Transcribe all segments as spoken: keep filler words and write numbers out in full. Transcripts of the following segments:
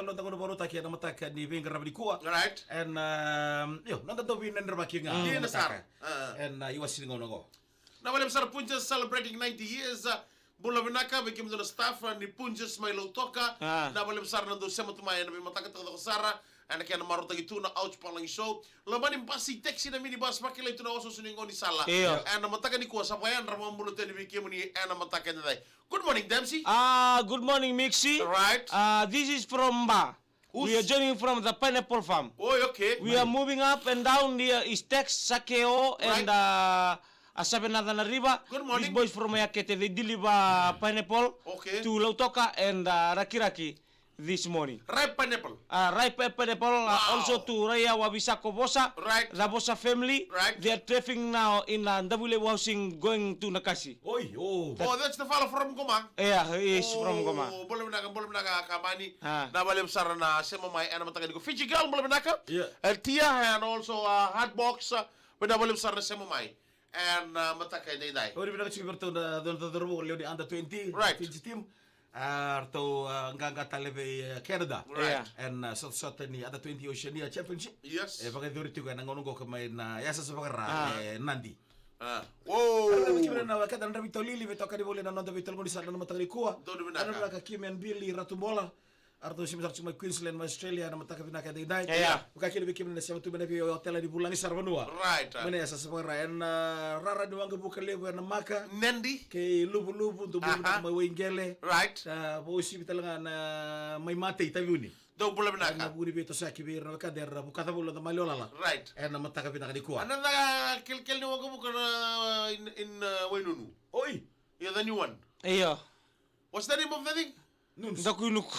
Noda gauna vakarautaki ena mataka ni veiqaravi nikua. Right. And, um, io, noda dau veinanavaki ga. Mm. Ena mataka. Dina sara. Ah. And, uh, iwasi ni gauna qo. Na vale sara Punjas celebrating ninety years. Uh, bula vinaka vei kemudou na staff, uh, ni Punjas mai Lautoka. Ah. Na vale sara na dau sema tu mai ena veimataka taucoko sara. Ena kena marautaki tu na Ouch Palagi Show. Lomani basi, taxi, na minibus, vakilai tu na osooso ni gaunisala. Io. Ena mataka nikua sa vakayadra vakabula tu yani vei kemuni ena mataka edaidai. Good morning, Dempsey. Ah, good morning, Mixi. Right. Ah, this is from Ba. Who's We are joining from the pineapple farm. Oh, okay. We are moving up and down near East Tex, Sakeo, and, uh, Asavenatha na river. Good morning. These boys from Yakete, they deliver pineapple Okay. to Lautoka and, uh, Rakiraki this morning. Ripe pineapple. Uh, ripe pineapple, uh, Wow. also to Raiyawa Visako Vosa, Right. the Vosa family. Right. They are traveling now in, uh, W Housing going to Nakasi. Oi, oh. Oh, that's the fellow from Goma. Yeah, he is from Goma. Oh, bula vinaka, bula vinaka, Kamani. Ah. Na vale sara na sema mai ena mataka nikua. Fiji girl, bula vinaka. Yeah. And Tia, and also, uh, Hard Box, uh, na vale sara na sema mai. Ena mataka edaidai. Ori vinaka tiko vei ratou na, na, na, na, na, lewe ni under twenty, Right. Fiji team. A, ratou, a, qaqa tale vei, e, Canada. Right. Yeah. Ena, a, sotasota ni under twenty Oceania Championship. Yes. E vakayacori tiko ena gauna qo ka mai na yasayasa vakara, Ah. e, Nadi. Ah. Whoa. Ena vei kemuni na wekada na Dravi Tolili, veitokani voli na noda veitokani sara na mataka nikua. Donu vinaka. Ena vinaka Kim and Billy, Ratu Bola. A ratou sema sara tiko mai Queensland, mai Australia, na mataka vinaka edaidai. Yeah. Vakakina vei kemuni na sema tu mai na veiotela ni vulagi sara vanua. Right, right. Mai na yasayasa vakara ena, a, rara ni waqavuka levu ena maka. Nadi. Kei Luvuluvu, dou bula Aha. vinaka mai Waiqele. Right. A, vakauasivi tale ga na mai Matei, Taveuni. Dou bula vinaka. Ena vuku ni veitosoyaki vei ira na wekada era vukaca voli na maliwa lala. Right. Ena mataka vinaka nikua. Another kelkel ni waqavuka na in, in, uh, Wainunu. Oi. Yeah, the new one. Io. What's the name of the thing? Nuns. Dakuinuku.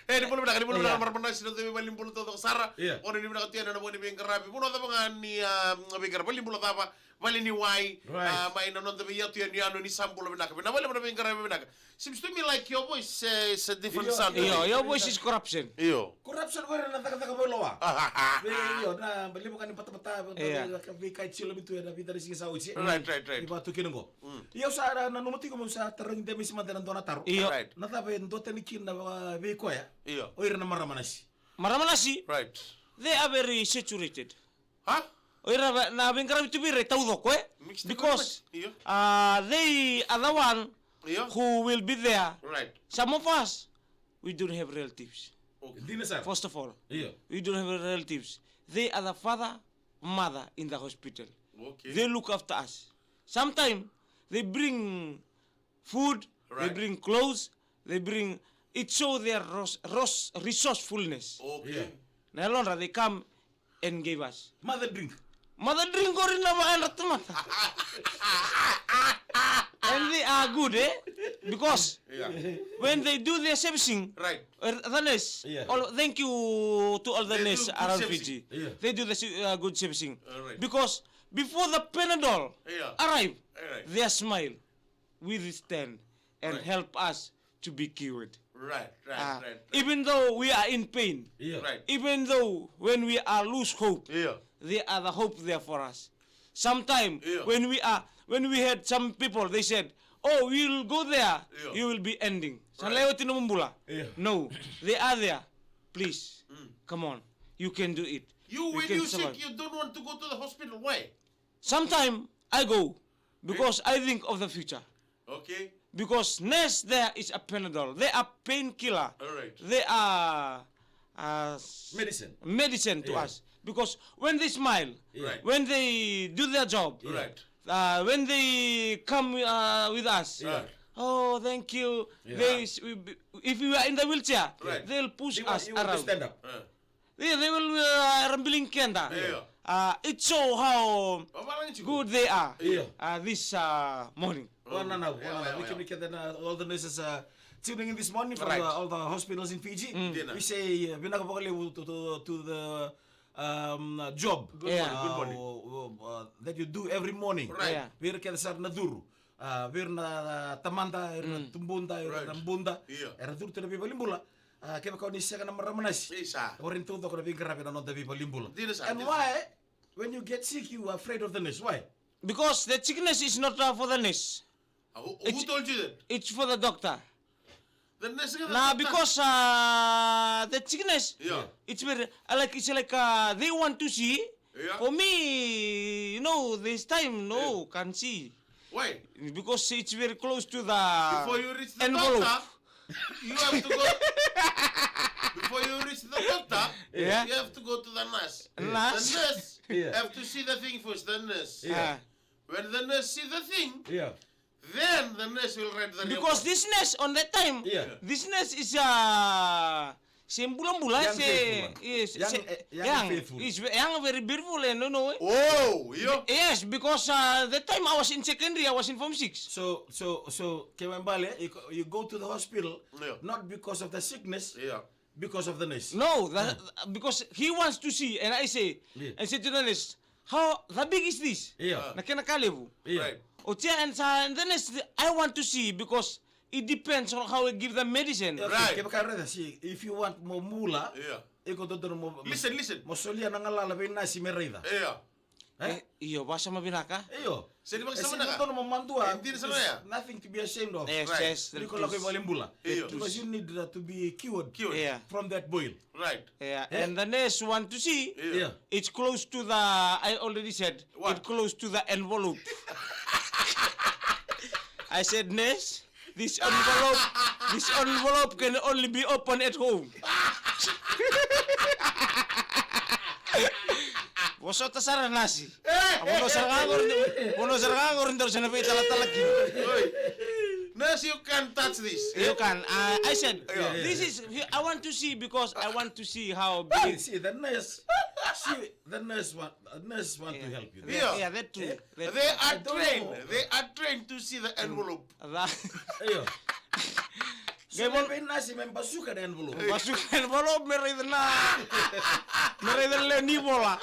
E, ni bula vinaka, ni bula vinaka, Yeah. marama na sina dau vale ni bula taucoko sara. Yeah. O ni vinaka tu yani ena vale ni veiqaravi. Vanua cava ga ni, a, veiqaravi, vale ni bula cava, vale ni wai, Right. a, mai na noda veiyatu yani, yani ni sa bula vinaka. Na vale na veiqaravi vinaka. Seems to me like your voice, eh, is a different Io, sound. io, Io, your voice is corruption. Io. Corruption ko ira na cakacaka vailoa. Vei, io, na levu ga ni batabata, Yeah. vei, vei kai tilo mitu ena vica na siga sa oti. Right, right, right. Ni vatu kina qo. Mm. Io, sa ra nanuma tiko meu sa tarogi Demesi mada na dua na taro. Io. Right. Na cava e duatani kina na va-, vei koya? Io. O ira na marama nasi. Marama nasi? Right. They are very saturated. Ha? O ira va-, na veiqaravi tu vei ira e taucoko, e? Mixed Because, development. Io. uh, they are the one Io. who will be there. Right. Some of us, we don't have relatives. Okay. Dina sara. First of all, Io. we don't have relatives. They are the father, mother in the hospital. Okay. They look after us. Sometimes they bring food, they Right. bring clothes, they bring, it show their ros-, ros-, resourcefulness. Okay. Yeah. Na yalodra, they come and gave us. Mother drink. Mother drink qori na vakayadra tamata. And they are good, eh? Because Yeah. when they do their servicing, Right. uh, the nurse, Yeah. all, thank you to all the They do nurse good around servicing. Fiji. Yeah. They do the se-, uh, good servicing. All right. Because before the Panadol Yeah. arrive, All right. their smile. We withstand and Right. help us to be cured. Right, right, Ah, right, right. Even though we are in pain, Yeah. Right. even though when we are lose hope, Yeah. they are the hope there for us. Sometime Yeah. when we are, when we had some people, they said, "Oh, we will go there, Yeah. you will be ending." Sa Right. lewe tino mubula. Yeah. No, they are there. Please, Mm. come on. You can do it. You, You when can you survive. sick, you don't want to go to the hospital. Why? Sometime I go because I think of the future. Okay. Because nurse there is a Panadol. They are painkiller. All right. They are, uh, s- Medicine. medicine to Yeah. us. Because when they smile, Yeah. Right. when they do their job, Right. uh, when they come, uh, with us, Yeah. oh, thank you. Yeah. They, s- we, if we are in the wheelchair, Right. they'll push You want, us you want to around. stand up. Uh. They, they will, uh, rambling kenda. Yeah. Uh, it show how Vavalagi tiko. good they are. Yeah. Uh, this, uh, morning. Vua na, na, vua na, Yeah, yeah, we can yeah. get the, uh, all the nurses, uh, tuning in this morning from Right. the, all the hospitals in Fiji. Mm. Dina. We say, uh, vinaka vakalevu to, to, to the, um, uh, job. Good Yeah. morning, good morning. Uh, uh, uh, that you do every morning. Right. Yeah. Vei ira kece sara na curu. Ah, vei ira na tamada, ira na Mm. tubuda, ira na Right. buda. Io. Era curu tu na veivalenibula. Ah, kevaka o ni sega na marama nasi. Isa. O ira ni taucoko na veiqaravi ena noda veivalenibula. Dina sa, And dina sa. why, when you get sick, you are afraid of the nurse? Why? Because the sickness is not, uh, for the nurse. Ah, who, who It's, told you that? it's for the doctor. The nurse, na, because uh, the sickness, yeah, it's very, uh, like, it's like uh, they want to see. Yeah. For me, you know, this time, no, yeah, can't see. Why? Because it's very close to the, before you reach the envelope, doctor, you have to go. Before you reach the doctor, yeah, you have to go to the nurse. Nurse. The nurse, yeah, have to see the thing first. The nurse. Yeah. When the nurse see the thing, yeah, then the nurse will write the report. Because this nurse on that time, yeah, this nurse is a, se bulabula, young, se faithful one. Yes, young, se, eh, young, young, faithful. Is ve-, young, very beautiful, eh, no, no, eh. Oh, yeah. Yes, because uh, the time I was in secondary, I was in form six. So, so, so, ke mai bale, you go, you go to the hospital, yeah, not because of the sickness, yeah, because of the nurse. No, the, because he wants to see, and I say, yeah, I say to the nurse, how the big is this? Yeah. Na kena ka levu. Yeah. Right. O tia, and sa, and then it's the, I want to see because it depends on how we give the medicine. Yeah, okay, right. Kevaka raica, see, if you want mo bula, yeah, iko dodonu mo, listen, listen, mo solia na galala vei nasi me raica. Yeah. Eh? Eh, io, vasa ma vinaka. Io. Se ni vaka sa vinaka. Dodonu mo madua. Nothing to be ashamed of. Yes, right, yes. Iko lako i valenibula. Io. Because you need uh, to be cured, cured, yeah, from that boil. Right. Yeah, eh? And the nurse want to see. Yeah. It's close to the, I already said, what? It's close to the envelope. I said, nurse, this envelope, this envelope can only be opened at home. Vosota sara nasi. Vono sara ga qori, vono sara ga qori, dou sa na veitalatala kina. Oi. Nurse, you can't touch this. You can. Uh, I said, yeah, yeah, this is, I want to see because I want to see how big. See, the nurse, see, the nurse want, the nurse want to help you. Yeah, yeah, that too. Eh? That too. They are trained. They are trained to see the envelope. That. Io. Qai vei nasi me basuka na envelope. Basuka na envelope, me raica na, me raica na lewe ni vola.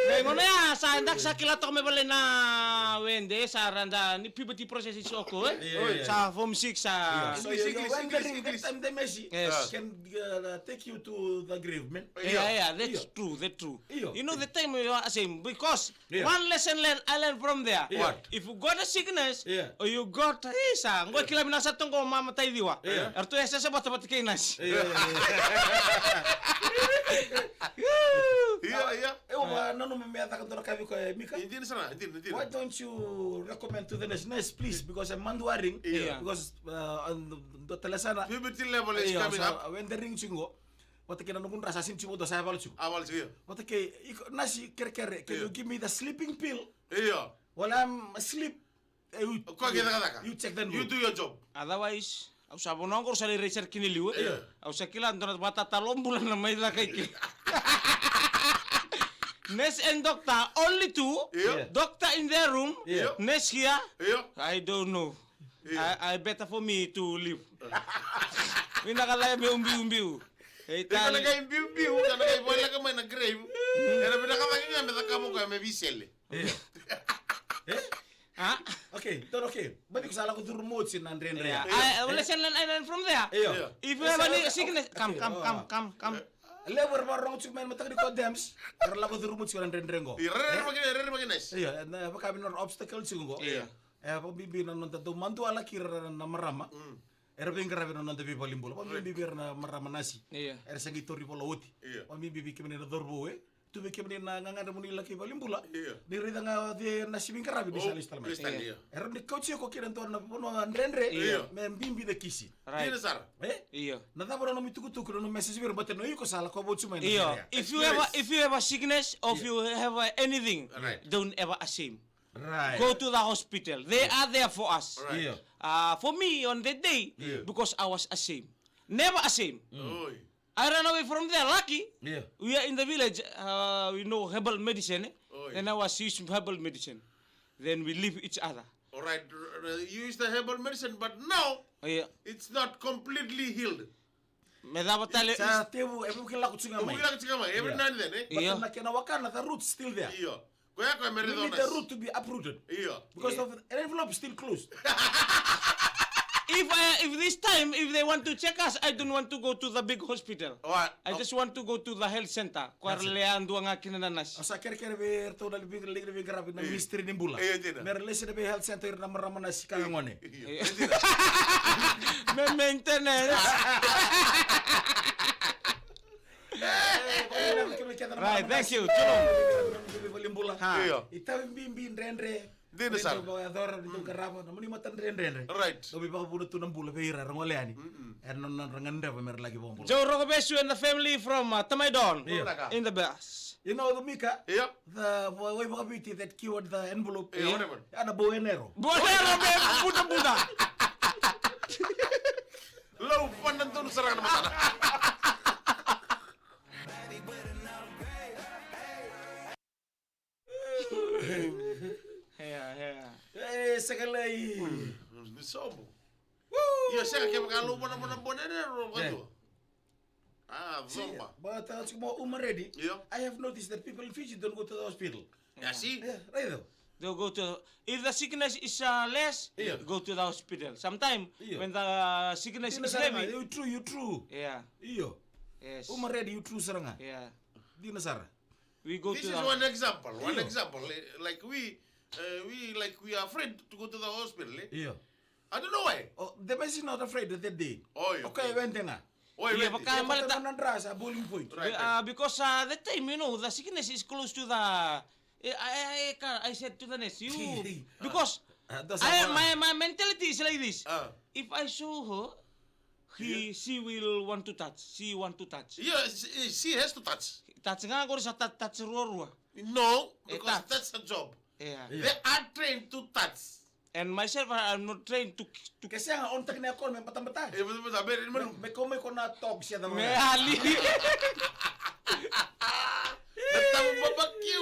Qai gona ya, sa daka sa kila toka me vale na wede, sa rada ni puberty process is oko, eh? Io, io. Sa form six, sa. Io. So you're wondering that time the Messi can uh, take you to the grave, man. Yeah, yeah, that's true, that's true. Io. You know the time you are ashamed because, yeah, one lesson learned, I learned from there. Yeah. What? If you got a sickness, yeah, or you got, eh, sa, qo kila vinaka sa toqo mama tai ciwa. Yeah. Eratou yasayasa vata vata kei nasi. Yeah, yeah, yeah. Io, io. E, au nanuma me a caka dua na ka vei koya, e, Mika. E dina sara, e dina, e dina. Why don't you recommend to the nurse, nurse, please, because I'm wondering, yeah, because uh, dua tale sa na puberty level is coming up. When the ring tiko qo. Vata kei na noqu dra sa sega ni tiko, sa yavala tiko. A yavala tiko, io. Vata kei iko nasi, kerekere, can you give me the sleeping pill? Io. While I'm asleep, eh, you, o koya qai cakacaka. You check the room. You do your job. Otherwise, au sa vanua qori sa lai rai sara kina i liu, eh. Io. Au sa kila dua na vakatatalo bula na mai caka i ke. Nurse and doctor, only two. Io. Doctor in their room. Io. Nurse here. Io. I don't know. Io. I, I better for me to leave. Vinaka cake meu biubiu. Ei, iko na qai biubiu, ka na qai voleka mai na grave. Era vinaka cake ga me cakava o koya me veisele. Io. Eh? Ah? Okay, donu, okay. But iko sa lako curu moti na dredre. Yeah. I, I will listen and, and from there. Io. If you have any sickness, come, come, come, come, come. Levu era vakarorogo tiko mai na mataka ni Codems. Era lako curu moti na dredre qo. Io, rere, rere, rere, rere, rere. Io, na vaka vei na obstacle tiko qo. Io. E, vakabibi na noda dau madua laki ira na marama. Mm. Era veiqaravi na noda veivalenibula. Vakabibi ira na marama nasi. Io. Era sa qai tauri vola oti. Io. Vakabibi kemuni na cauravou, e. Tu vei kemuni na gagadre mo ni laki valenibula. Io. Ni raica ga o cei nasi veiqaravi ni sa lesu tale mai. Lesu tale, io. Era ni kauti iko kina dua na vanua dredre. Io. Me bibi na kisi. Right. Dina sara. E? Io. Na cava na nomu itukutuku, na nomu message vei ira, baleta o iko sa lako vou tu mai na area. Io. If you have a, if you have a sickness or if you have a anything, right, don't ever ashamed. Right. Go to the hospital. They are there for us. Right. Io. Uh, for me on that day, io, because I was ashamed. Never ashamed. Mm. Oi. I ran away from there. Lucky, io, we are in the village. Uh, we know herbal medicine. Eh? Oi. Then I was using herbal medicine. Then we leave each other. All right, r-, r-, you use the herbal medicine, but now, io, it's not completely healed. Me cava tale. Sa tevu, e vuki lako tiko ga mai. E vuki lako tiko ga mai, every now and then, eh? But na kena wakana, the roots still there. Io. Koya, koya me raica. We need the root to be uprooted. Io. Because of the envelope still closed. If I, if this time, if they want to check us, I don't want to go to the big hospital. What? I just want to go to the health center. Ko ra leqa dua ga kina na nasi. Sa kerekere vei ratou na liga ni veiqaravi na ministry ni bula. Io, dina. Me ra lesi na vei health center na marama nasi ka gone. Io. Me maintenance. Right, thank you. Tulou. Io. Itavi bibi dredre. Dina sara. Dou vakayacora, dou qarava na mani matadredredre. Right. Dou veivakavuna tu na bula vei ira era gole yani. Era na nodra gadreva me ra laki vakabula. Joe Rogovesu and the family from, uh, Tamaidon. Io. In the bus. You know the Mika? Yep. The wa-, wai vakaviti that cured the envelope. Io, whatever. Ana bou enero. Bou enero me buta buta. Lau pana donu sara na matana. Hea, hea. E, sega lai. Ni sobu. Io, sega kevaka lou mona mona bone ne ro kadua. Ah, see, coba. But, uh, it's more Uma ready. Io. I have noticed that people in Fiji don't go to the hospital. Yeah, see? Yeah, right there. They'll go to, if the sickness is, uh, less, io, go to the hospital. Sometime, io, when the sickness is heavy. You true, you true. Yeah. Io. Yes. Uma ready, you true sara ga. Yeah. Dina sara. We go to the... This is one example. One example. Eh, like we, uh, we, like we are afraid to go to the hospital. Eh? Io. I don't know why. Oh, the person is not afraid that day. Oh, yeah. Okay, okay. Went there. Oh, yeah, went there. Vaka baleta na dra sa boiling point. Right, right. Uh, because, uh, the time, you know, the sickness is close to the, eh, I, I, I, I said to the nurse, you, because I, my, my mentality is like this. Uh. If I show her, he, she will want to touch. She want to touch. Yeah, she, she has to touch. Touch ga qori sa touch, touch ruarua. No, because that's a job. Yeah. They are trained to touch. And myself, I am not trained to, to... Ke sega, on taki na aircon me batabata. E batabata, me redi malu. Me kau mai ko na tog se da. Me ali. Na tamu babakiu.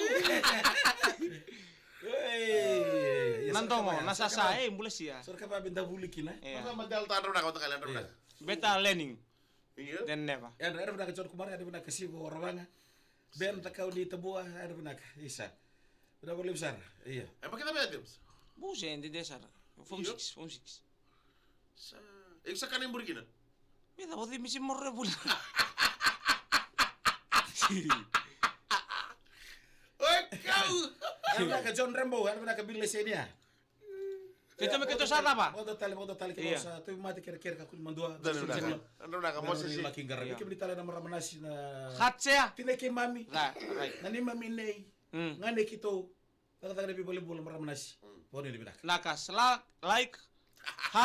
Ei, na dogo, na sasa, ei, bula sia. Sori ka vabe da vuli kina. Io. Maka madal ta drona ka ta kala drona. Better learning than never. Io. Era vinaka John Kumar, era vinaka Sivo Ravanga. Ben Takau ni Tabua, era vinaka. Isa. Vinaka vakalevu sara. Io. E makita me Adams. Buse, e dede sara. Form six, form six. Sa, e sa kana i burkina. Me da othi misi morre vuli. Oi, kau. Era vinaka John Rambo, era vinaka Bill Lesenia. Keitou me keitou sa cava? Vodo tale, vodo tale, keitou sa tu mate kere kere ka kuli madua. Dani vinaka. Dani vinaka, Moses. Laki qaravi. Kemuni tale na marama nasi na... Hot chair. Tina kei mami. Right. Na ni mami nei. Ga nei keitou. Cakacaka na veivalenibula marama nasi. Voni ni vinaka. Naka, like, heart.